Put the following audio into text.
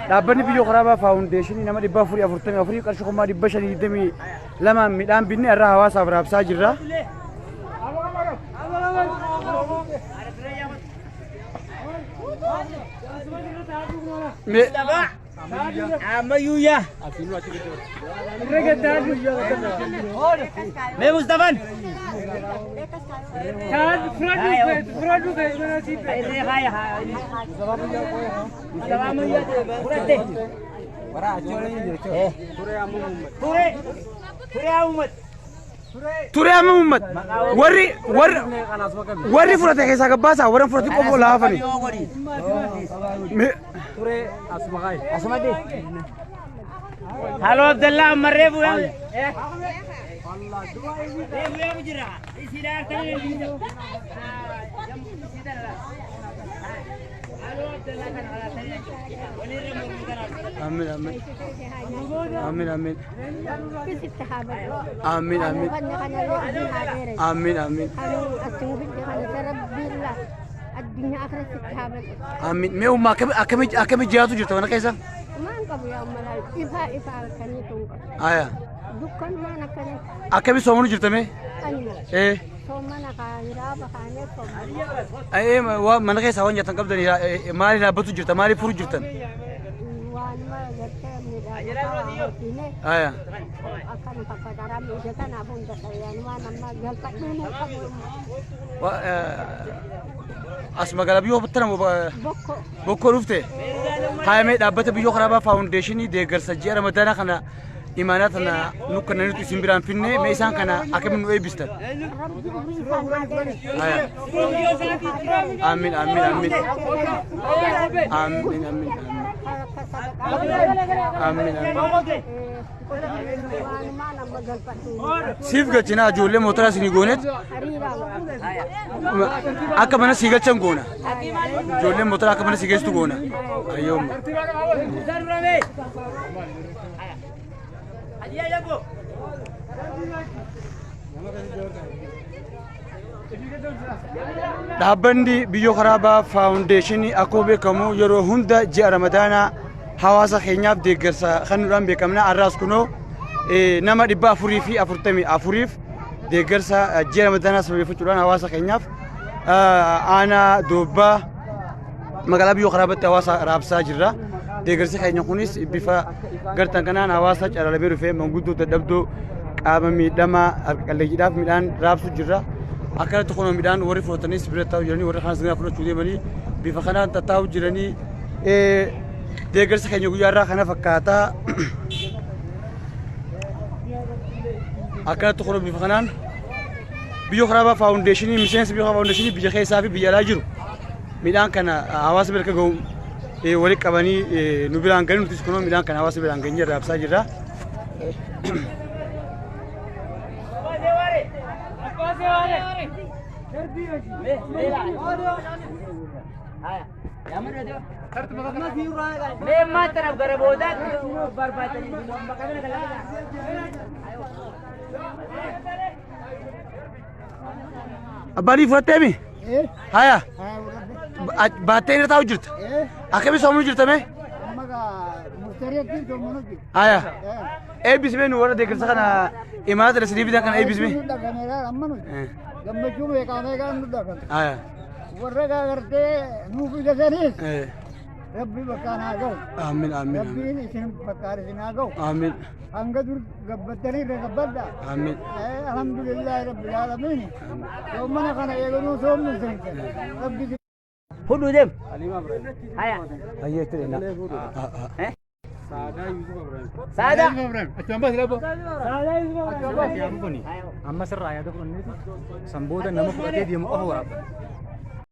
Dhaabbanni Biyyoo Karaabaa Faawundeeshinii nama 444 qarshii 522,000 midhaan binne irraa hawaasaaf raabsaa jirra. Ammayyuuyyaa. Mee Mustafaan. Ture. Ture Ahmad. Ture amma uummat warri warri warri fudhate keessaa gabbaasaa warra fudhate qofa laafani. Halo Abdallah ammarree bu'ee. Reefu jira. Amin amin. Amin amin. Amin amin. Amin amin. Amin. Mee ummaa akkami akkami akkami jiraatu jirta mana keessa? Aya. Akkami soomanu jirta mee? Ee. Ee waa mana keessaa waan nyaatan qabdanii maali dhaabbatu jirta maali furu jirtan? Aya. As magaalaa biyyoo tana bokkoo dhufte. Haayamee dhaabbata biyyoo karaabaa faawundeeshinii deeggarsa ji'a ramadaanaa kana imaanaa tana nu kennanitu isin biraan finne mee isaan kana akkamiin nu eebbistan? Haya. Amiin amiin amiin. Amiin amiin amiin. Amiin amiin. Siif galchinaa ijoollee mootoraa isinii goonet akka mana sii galchan goona. Ijoolleen mootoraa akka mana sii geessitu goona. Ayyooma. Dhaabbanni Biyyoo Karaabaa Faawundeeshinii akkuma beekamu yeroo hunda ji'a Ramadaanaa hawaasa keenyaaf deeggarsa kennuudhaan beekamna. Har'aas kunoo nama 444f deeggarsa ji'a Ramadaanaa sababeeffachuudhaan hawaasa keenyaaf aanaa Doobbaa magaalaa Biyyoo Karaabatti hawaasa raabsaa jirra. Deeggarsi keenya kunis bifa gartan kanaan hawaasa calalamee dhufee manguddoo dadhabdoo qaama miidhamaa harka qalleeyyiidhaaf midhaan raabsu jirra. Akkanatti kunoo midhaan warri fudhatanis bira taa'u jiranii warri kanas gara fudhachuu deemanii bifa kanaan tattaa'u jiranii deeggarsi keenya guyyaa irraa kana fakkaata. Akkanatti kunoo bifa kanaan Biyyoo Karaabaa Faawundeeshinii miseensa Biyyoo Karaabaa Faawundeeshinii biyya keessaa fi biyya alaa jiru midhaan kana hawaasa bira akka gahu walitti qabanii nu biraan ga'anii nutis kunoo midhaan kana hawaasa biraan geenyee raabsaa jirra. Mee maal gara boodaatti barbaadanii bakka kana kan Abbaan fudhattee mi? Haya. Baattee irra taa'u jirta. Akkami soomuu jirta mee? Haya. Eebbismee nu warra deeggarsa kana imaana tana sinii bitan kana eebbismee. Gammachuu meeqaa meeqaan nu dhaqan. Haya. Warra gartee nuuf fidataniis Rabbi bakkaan haa ga'u. Aamin aamin. Rabbiin isin bakkaan isin haa ga'u. Aamin. Hanga dur gabbattanii irra gabbadha. Aamin. Alhamdulillahi rabbil aalamiin. Soomana kana eeganuu soomnu isin. Rabbi Fudhu deem. Haya. Hayyee itti dheena. Saada. Amma sirraa yaada fudhanneetu san booda nama fudhatee deemu qofa waraabba.